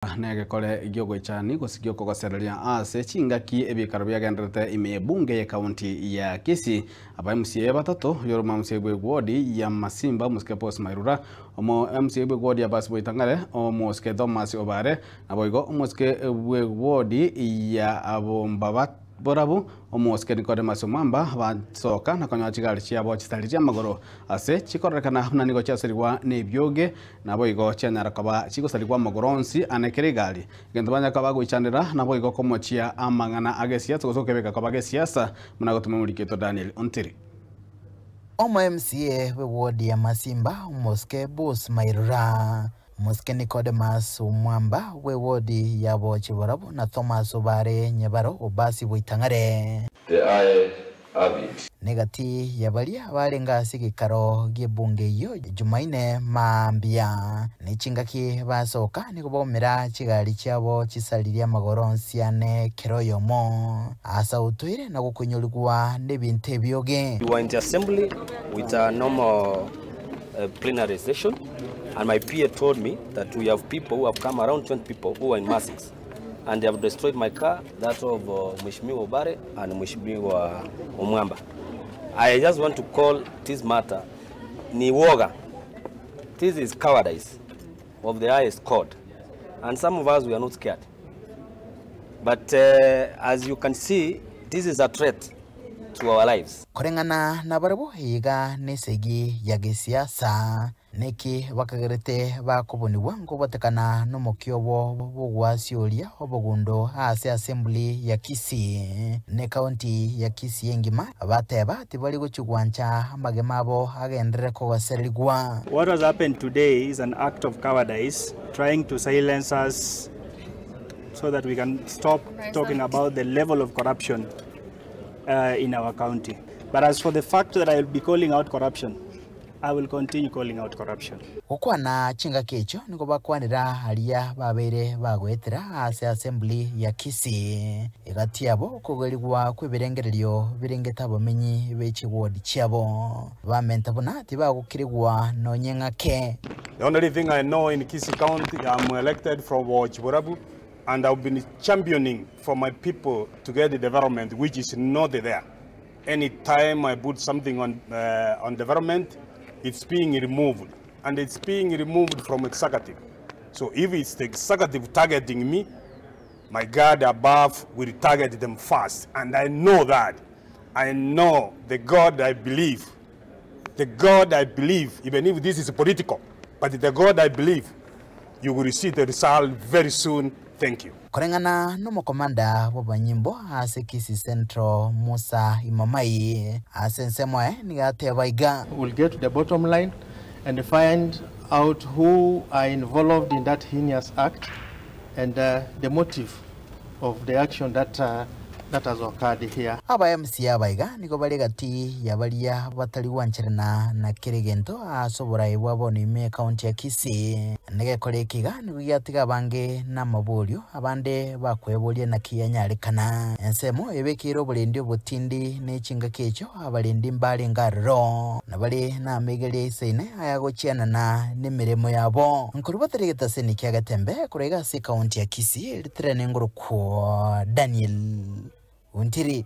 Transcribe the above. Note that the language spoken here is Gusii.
Negekore gi'ogoichani gose gi'okogosereria ase chingaki ebiikaro biagendererete ime y'ebunge y'ekaunti ya Kisii. Aba MCA batato, Yoroma MCA bw'ewodi ya Masimba omosike Paul Mairura, omo MCA bw'ewodi ya Basi Boitang'are omosike Thomas Obare, naboigo omosike bw'ewodi ya Bombaba Borabu omosike Nicodemus Omwamba basoka na konyora chigari chiabo chitari chi'amagoro ase chikororekana buna nigo chiaserigwa nebioge Naboigo chianyara koba chigosarigwa amagoro onsi ane kera egari. Egento banyare koba bagoichanera, naboigo komochia amang'ana a gesiasa gose gokebeka koba gesiasa, buna gotoma omoriki oito Daniel Ontiri. Omo MCA bwe ward ya Masimba omosike Bruce Mairura, omosike Nicodemus Omwamba bwe ward ya Bochiborabu na Thomas Obare Nyebaro Obasi Boitang'are. The eye have it. Negati ya baria barenge ase egeikaro gi'ebunge eyio Jumaine mambia, ne chingaki basoka nigo baumera chigari chiabo chisaririe amagoro onsi ane kera oyomo asautoire na gokonyorigwa nebinto ebioge. We were in the assembly with a normal plenary session and my PA told me that we have people who have come around 20 people who are in masks and they have destroyed my car that of Mheshimiwa Obare and Mheshimiwa Omwamba. I just want to call this matter ni woga. This is cowardice of the highest court and some of us we are not scared. But as you can see this is a threat to our lives. Koreng'ana nabarabwo iga nesegi ya gesiasa. Naki bakagerete bakobonigwa nkobatekana nomokia obo bw'ogwasioria obogundo ase Assembly ya Kisii ne County ya Kisii engima, bateba tibari gochia gwancha amagema abo agenderere kogosererigwa. What has happened today is an act of cowardice trying to silence us so that we can stop talking about the level of corruption in our county. But as for the fact that I will be calling out corruption, I will continue calling out corruption. Gokwana chingaki echio nigo bakwanera aria babeire bagoetera ase Assembly ya Kisii, egati yabo okogerigwa kw'ebirengererio birengete abamenyi be chiward chiabo. Bamenta buna tibagokirigwa nonye ng'ake. The only thing I know in Kisii County, I'm elected from Borabu and I've been championing for my people to get the development which is not there. Any time I put something on, on development, it's being removed. And it's being removed from executive. So if it's the executive targeting me, my God above will target them first. And I know that. I know the God I believe. The God I believe, even if this is political, but the God I believe, you will see the result very soon. Thank you. Koreng'ana nomokomanda bw'abanyimbo ase Kisii Central Musa Imamai ase ensemo aye nigo ateba iga. We'll get to the bottom line and find out who are involved in that heinous act and the motive of the action that that has occurred here. Aba MCA aba iga nigo bare gati ya baria batari gwancherana na kera egento ase oborai bwa bono ime ekaunti ya Kisii. Negekora eke iga nigo giatiga abange namaborio, abande bakweboria naki yanyarekana. Ensemo ebekeire oborendi obotindi ne chingaki echio abarendi mbarenge aroro, na bare namaigeria aisaine ayagochianana nemeremo yabo. Nkorwa batari getaseni kia Getembe korwa iga ase ekaunti ya Kisii, ritirane ngorokwo Daniel Ontiri.